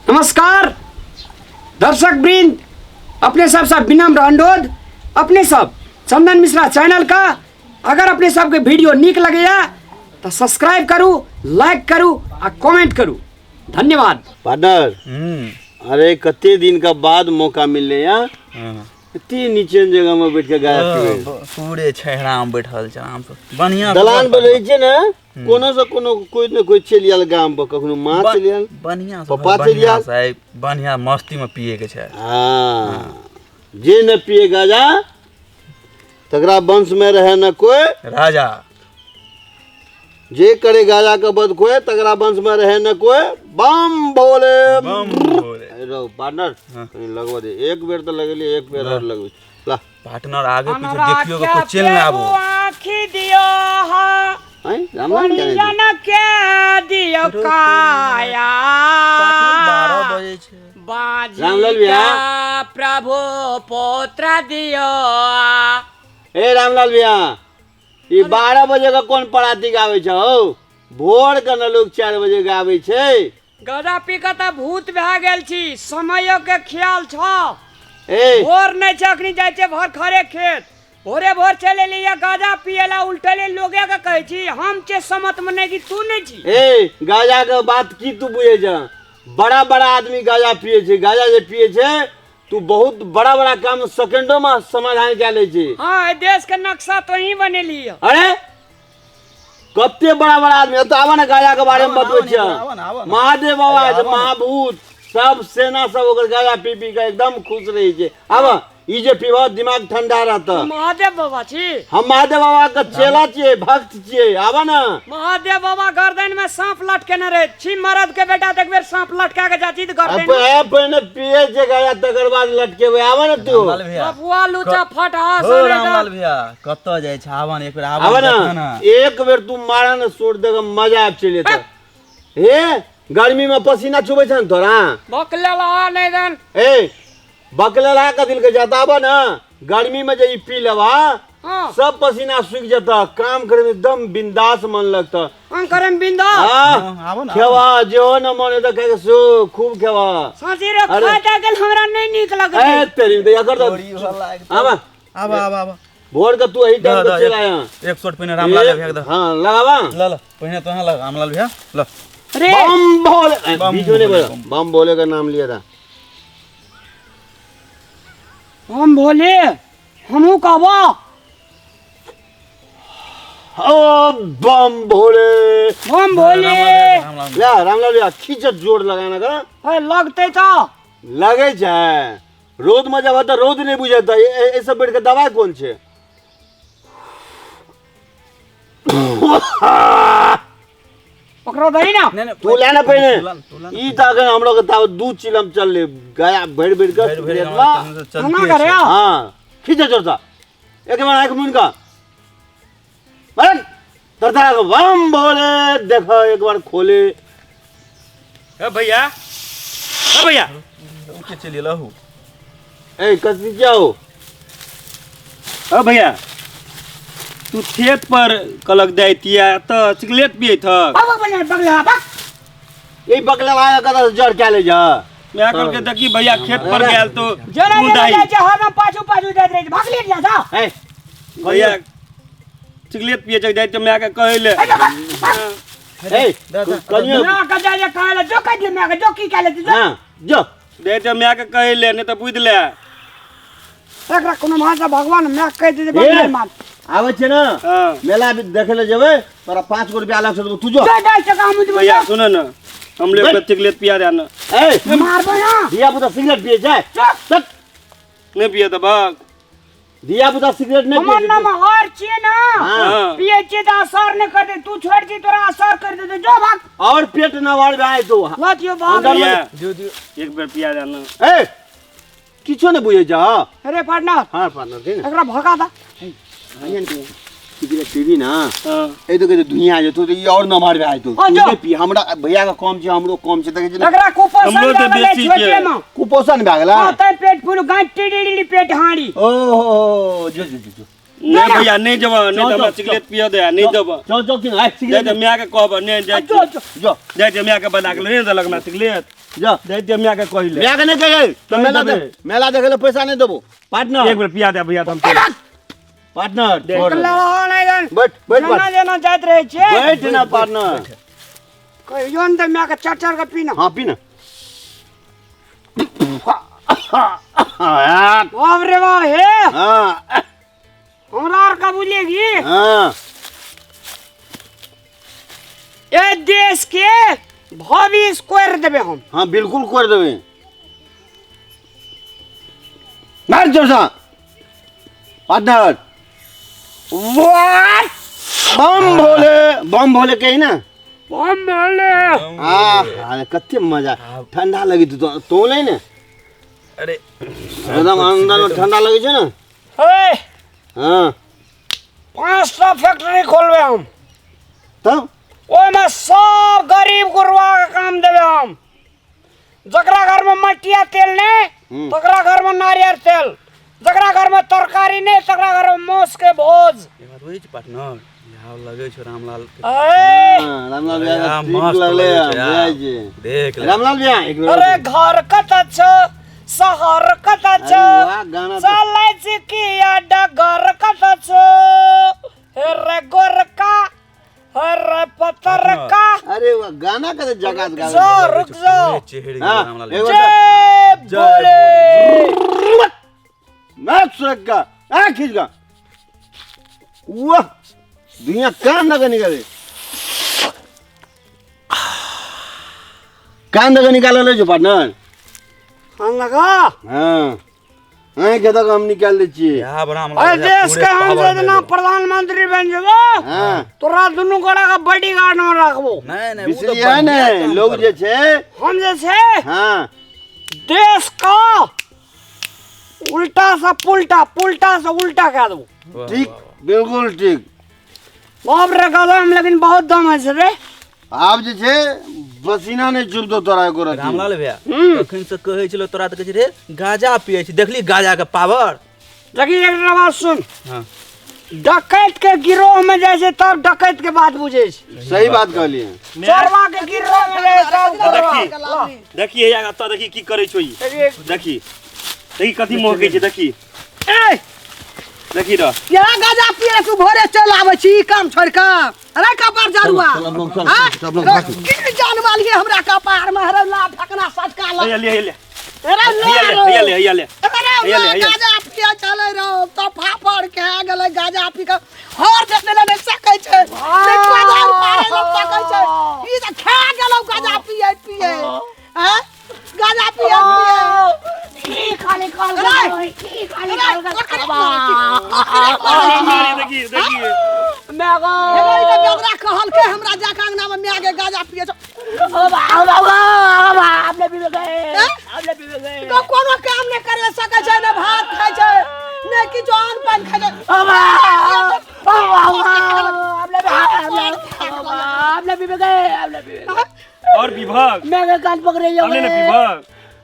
नमस्कार दर्शक वृंद, अपने सब सब विनम्र अनुरोध, अपने सब चंदन मिश्रा चैनल का अगर अपने सबके वीडियो नीक लगैया तो सब्सक्राइब करू, लाइक करू आ कमेंट करू। धन्यवाद। पार्टनर, अरे कते दिन का बाद मौका मिलले यहाँ, इतनी नीचे जगह में बैठ के गाया पीबै। पूरे छहरा में बैठल छै आराम से बढ़िया दलान पर रहै छै ने, कोनो से कोनो कोई ने कोई चलि आयल गाम पर, कखनो माँ चलि आयल, बढ़िया से पप्पा चलि बढ़िया आयल। से आइ बढ़िया मस्ती में पिए के छै। हाँ, जे न पिए गाजा तकरा वंश में रहे न कोई राजा, जे करे गाजा के बद खोए तकरा वंश में रहे न कोई। बम भोले बम भोले। अरे रौ, पार्टनर, कनी लगवा दे, एक बेर तो लगेली, एक बेर और लगबे ला। पार्टनर आगे पीछे देखियो के कोई चलि ना आबो। आँखि दियो हा, हैं, राम राम जाने दे। कोनियन के दियो काया, 12 बजे छै। बाजी रामलाल भैया। का प्रभु पोत्र दियो। ए रामलाल भैया, ई 12 बजे के कोन पराती गाबै छै हौ? भोर के न लोग 4 बजे गाबै छै। गदा पी के तऽ भूत भए गेल छी, समयो के ख्याल छ। ए भोर नहि छै, अखनी जाइ छै भर खरे खेत, भोरे भोर चलि एलियै गाजा पियला, उल्टले लोगे के कहै छी हम छै समत में नहि कि तू नहि छी। ए गाजा के बात की तू बुझै छ? बड़ा बड़ा आदमी गाजा पिए छै, गाजा जे पिए छै तू बहुत बड़ा बड़ा काम सेकेंडो में समाधान कए लै छै। हाँ, एहि देश के नक्शा तो ही बनेली। अरे कते बड़ा बड़ा आदमी तो आवा ना गाजा के बारे में बतबै आवा छै। ना, आवा ना। महादेव बाबा अरे आवा ना। महाभूत सब सेना सब ओकर गाजा पी पी के एकदम खुश रहै छै। आब ई जे पीबह दिमाग ठंडा रहत। महादेव बाबा छी? हम महादेव बाबा के चेला छियै, भक्त छियै। आबऽ ने। महादेव बाबा गर्दन में सांप लटकेने रहे छी, मरद के बेटा देख बेर सांप लटका के जाची त गर्दन में। पहिने पिए छै गाजा तकर बाद लटकेबै। आबऽ ने तू। रामलाल भैया। बबुआ लूचा फटहा हो सने रामलाल भैया, कतऽ जाइ छै? आबऽ ने एक बेर, आबऽ आबऽ ने, ने। देखऽ ने। एक बेर तू मारा ने सोर देगा, मजा आबि चलि जेतौ। हे गर्मी में पसीना चुबै छै ने तोरा? बकले लहा नहि दन। ए बकलेला के दिल के जाता। आबऽ ने, गर्मी में जे ई पी लेबा सब पसीना सूख जेता, काम करे में एकदम बिंदास मन लगता। हम करम बिंदास। हाँ, हाँ, आबो ना। खेवा जे हो न मन त कहे सो खूब खेवा। साँझी रे, अरे। खा जा गेल, हमरा नहीं नीक लगै। ए तेरी दया कर दो। चोरी होला एकदम। आबा। आबा, आबा, आबा। भोर के तू एही टाइम दऽ, पे दऽ, चल आया। एक शॉट पहिने रामलाल भैया के दऽ। हां लगावा। ल ल, पहिने तो लगा रामलाल भैया, ल। अरे बम भोले, ए, बम बीच में नहीं भोले, बोला। बम भोले का नाम लिया था। हम भोले, हमहूँ कहबो। ओ बम भोले, बम भोले। रामलाल। ले रामलाल भैया, खींच जोर लगाना कर। अरे लगतै तो। लगै छै रौद में जब तऽ रौद नहीं बुझेतै। ए सब बैठ के दवाई कोन छै? ओकरा दही ना। नहीं, नहीं, तू ले ना पहिने। तू ला, तू ला ना। ई तऽ अखन हमरो के ताबत 2 चिलम चललै, गया भरि भरि के भरि भरि सिगरेट ला। हमरा चलते हना छै। करे आ। हाँ, खींच जोर से, एक बार आँख मुन का अरे तरतरा के बम भोले देख एक बार खोले। ए भैया, ए भैया। उठ के चलि लहू। ए कथी जाओ? ए भैया, तू खेत पर कलक जाइतिया तऽ सिगरेट पियैत हक। बाबा बने बगला बक। ई बगला आया कतऽ जड़ क्या ले जा? मैं कहल के देखी भैया खेत पर गेल तो जरा तू जरा दाई। जाइ छै, हरदम पाछू पाछू जाइत रहै छै, भागले जा जा। ए भैया सिगरेट पिए छै जाइत मैं के कहै ले। ए कनियो ना के जाइ जे कहै ले, जो कहि दियौ मैं के, जो की कहै ले जो। हां जो जाइत मैं के कहै ले, नहीं तऽ बुझि ले। एकरा कोनो भाषा भगवान मैं कहि दे ए, बगले मान। आबै छै ने हां। मेला भी देखे ले जेबै, तोरा 5 गो रुपया अलग से देबौ, तू जो। जा जाइ छै हम बुझबै। भैया सुन न, हम ले के सिगरेट पिया दे न। ए मारबै ना। धिया पुता सिगरेट पिए छै। चुप। चुप। नहीं पिए तऽ भाग। धिया पुता सिगरेट नहीं हमर पिए नाम हर छियै ना। हां। पिए छियै तऽ असर नहि कर दे, तू छोड़ छी तोरा असर कर दे, जो भाग। और पेट न भर जाए तो। लतियो भाग। अंदर में- भैया, दियो, दियो। एक बेर पिया दे न। ए किछो नहीं बुझै छ। अरे पार्टनर। हां पार्टनर दे ना। एकरा भगा दा। सिगरेट पीबी ना। हां। ए तो कहै छै धुइयां जेतौ तऽ ई और नमहर भए जेतौ। हाँ, तू जो। नहि पी, हमरा भैया के कम छै, हमरो कम छै, देखै छी ने। एकरा कुपोषण हमरो तऽ भए गेलै बेसी छोटे छै। में। कुपोषण भए गेलै? हां, तैं पेट फूल गांठ टीडी पेट हाड़ी। ओहो, जो जो जो, जो। नहीं भैया नहीं जब नहीं तो हमरा सिगरेट पिया दे नहीं देब। चल चल कि आइ जाय सिगरेट दे माय के कहब नहीं जाय जो जो जो जाय दे माय के बना के नहीं देलक हमरा सिगरेट। जो जाय दे माय के कहिले माय के नहीं कहे तो मेला देबै। दे मेला देखे ले पैसा नहीं देबो पार्टनर एक बेर पिया दे भैया हम पार्टनर छोड़ लड़ा नहीं जान। बैठ बैठ जेना बैठ जेना जाइत रहै छियै। बैठ ना पार्टनर। कहियो ने तऽ मायके चढ़ चढ़ के पीना। हाँ पी ना। बाप रे बाप हे। हाँ हमरा आर का बुझेगी। हाँ ए देश के भविष्य कोर देबे हम। हाँ बिल्कुल कर देबे। मार जोर से पार्टनर। What बम भोले कही ना बम भोले। हाँ अरे कते मजा ठंडा लगी तो तो ले ने। अरे एकदम अंदर में ठंडा लगे छे ना। हे हाँ 5टा फैक्ट्री खोलबे हम तब ओहिमे सब गरीब गुरबा के काम देबे हम। जकरा घर में मटिया तेल नहीं तकरा घर में नारियल तेल, जकरा घर में तरकारी नहीं तकरा घर में मांस के भोज। एक बात बुझै छी पार्टनर, यहाँ लगै छौ रामलाल के। ए हाँ, रामलाल भैया या, ठीक मस्त लगले लगै छै, बुझाइ छै। देख ले। रामलाल भैया एक बेर अरे घर कत छौ शहर कत छौ अरे वाह, गाना तो- चलै छी किया डगर कत छौ हे रे गोरका हे रे पतरका। अरे वाह गाना कते जगात गावे। जो रुक जो चेहरे हाँ, रामलाल एगो जय बोले मैं सुरग का आ खींच गा वाह दुनिया कान दगा निकाले कान दगा निकाल ले जो पार्टनर। हम लगा हाँ हाँ के तक हम निकाल दै छियै। यहाँ रामलाल अरे भैया देश पूरे के हम पावर जेना में प्रधानमंत्री बन जेबो हाँ तोरा दुनू गोड़ा के बॉडी गार्ड में राखबो। नहीं नहीं उ तो बिसरिया बढ़िया ने काम लोग करबो। जे छै हम जे छै हाँ देश का उल्टा से पुल्टा पुल्टा से उल्टा कह देबो। वाह, ठीक वाह, वाह। बिल्कुल ठीक। बाप रे गदम लेकिन बहुत दम है रे। आब जे छै पसीना नहीं चुभतो तोरा एको रत्ती। रामलाल भैया तखन से कहै छलो तोरा तऽ कहै छै रे गांजा पियै छी देखली गांजा के पावर। लेकिन एक बात सुन। हाँ डकैत के गिरोह में जाइ छै तब डकैत के बात बुझै छै। सही बात कहलिए। चोरवा के गिरोह में जाइ तब देखी देखी हैया एतऽ देखी की करै छौ ई। देखी देखी कथी महकै छै देखी। ए देखी र यहाँ गांजा पिए तू भोरे चल आबै छी ई काम छोड़ के। अरे कपार जारुआ की जान वाली हमरा कपार में हरे ला फकना सटका ला। हैया ले हैया ले अरे हैया ले हैया ले हैया ले अरे हैया ले, हैया ले। गांजा पिए चले रहो तो फाफड़ के आ गेलै गांजा पी के हर देखने ले नहीं सकै छै नहीं बाजार पारे ले सकै छै। ई तऽ खा गेलौ गांजा पिए पिए हैं गांजा पिए पिए ई खाली काल अरे! ई खाली अरे, काल देखी देखी मैं गो हेलो ई तऽ बेदरा कहलकै हमरा जाके अंगना में माय के गांजा पिए छौ। ओ बा ओ बा ओ बा हमने पीबे गए हमने पीबे गए। तो कोनो काम नहीं करे सकै छै ने भात खाइ छै ने किछु अन्न पानि खाइ छै। ओ बा ओ बा हमने हमने पीबे गए हमने पीबे गए। और विभाग मैं के कान पकड़े जो हमने ने विभाग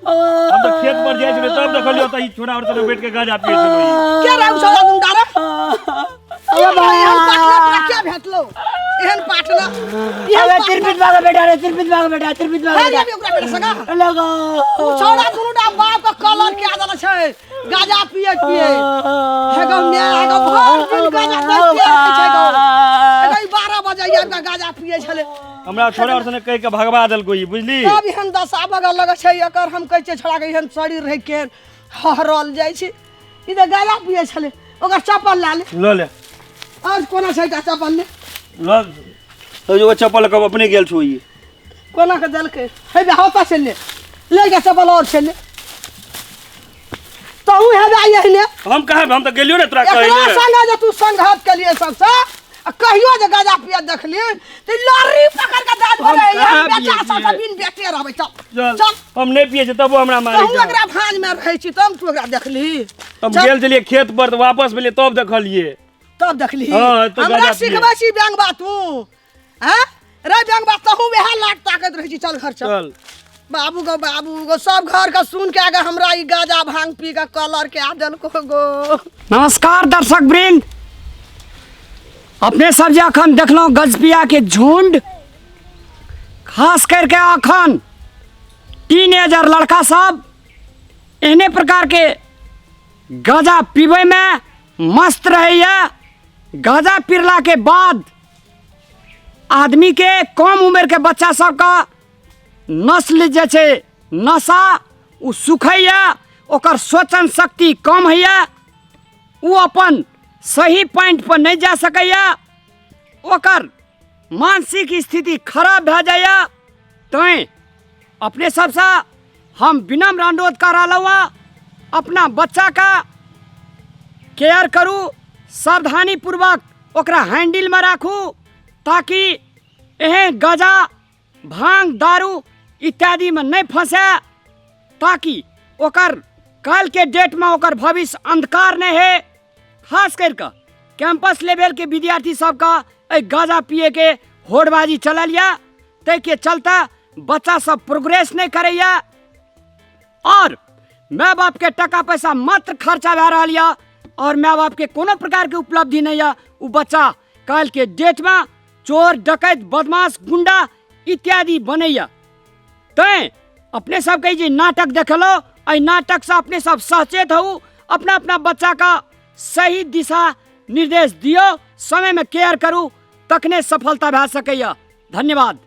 हम तो खेत पर जाइ छलै तब देखलियो त ई छोरा और सब बैठ के गांजा पियै छलै। के रहू छौ गुंडा रे? ओ बा एहन पाटना तोरा के भेटलौ? एहन पाटना अबे तिरपित बागा बेटा रे तिरपित बागा बेटा तिरपित बागा है बेटा रे ओकरा बेटा सगा लगो उ छौड़ा दुनू बाप के कलर के आदल छै गांजा पिए पिए हे गौ my हे गौ भर दिन गांजा पिए छै गौ। हे गौ 12 बजे आबि के गांजा पिए छलै। हमरा छोरा और सने कहि के भगवा देलको ई बुझली। तब एहन दशा बगल लगै छै एकर हम कहै छियै छोड़ा के एहन शरीर रहै के हरल जाइ छै। ई तऽ गांजा पिए छलै ओकर चप्पल लए ले ल ले और कोना छै एकटा चप्पल ले ल तो जो चप्पल कब अपने गेल छौ ई कोना के देलकै हे बे होता छै ले ले एकटा चप्पल और छै ले तहु हेबे एहने। हम कहाँ हम तऽ गेलियो ने तोरा कहै एकरा ले संगे जे तू संघात केलिए सबसे आ कहियो जे गांजा पिए देखली तऽ लर्री पकड़ के दाद हम भरे कहाँ बेटा पियै सब छियै? बिन बेटे रहबै चल चल चल। हम नहीं पिए छियै तबो हमरा मारै तहु छै। एकरा भाँज में रहै छी तब तू एकरा देखली। हम गेल छलियै खेत पर तऽ वापस भेलियै तब देखलियै। तब देखली हाँ, तऽ हमरा गांजा पिए। सिखबै छी व्यंगबा तू हैं रे व्यंगबा तहु वएह लाट ताकत रहै छी चल घर चल। चल बाबू गो बाबू गो सब घर के सुन के आगे हमरा ई गांजा भांग पी के कलर के आ देलको गो। नमस्कार दर्शक वृंद, अपने सब जे अखन देखलहुँ गजपिया के झुंड, खास करके अखन टीनेजर लड़का सब एहने प्रकार के गांजा पीबै में मस्त रहैया। गांजा पीला के बाद आदमी के कम उम्र के बच्चा सबके नस्ल जे छै नशा ओ सुखैया, ओकर सोचन शक्ति कम होइया, ओ अपन सही पॉइंट पर नहि जा सकैया, ओकर मानसिक स्थिति खराब भए जाइया। तैँ अपने सबसँ हम विनम्र अनुरोध कऽ रहलहुँ हँ, अपना बच्चाके केयर करू, सावधानी पूर्वक ओकरा हैंडलमे राखू, ताकि एहन गाँजा भांग दारू इत्यादिमे नहि फँसै, ताकि ओकर काल्हिके डेटमे ओकर भविष्य अन्धकार नहि होइ। खास करिकऽ कैंपस लेवलके विद्यार्थी सबके एहि गाँजा पियैके होड़बाजी चलल यऽ, ताहिके चलते बच्चा सब प्रोग्रेस नहि करैए और माय बापके टाका पैसा मात्र खर्चा भए रहल यऽ और माय बापके कोनो प्रकारके उपलब्धि नहि यऽ। ओ बच्चा काल्हिके डेटमे चोर डकैत बदमाश गुंडा इत्यादि बनैया। तैँ अपने सबके जे नाटक देखलहुँ, एहि नाटकसँ अपने सब सचेत होउ, अपना अपना बच्चाके सही दिशा निर्देश दियौ, समयमे केयर करू, तखने सफलता भए सकैया। धन्यवाद।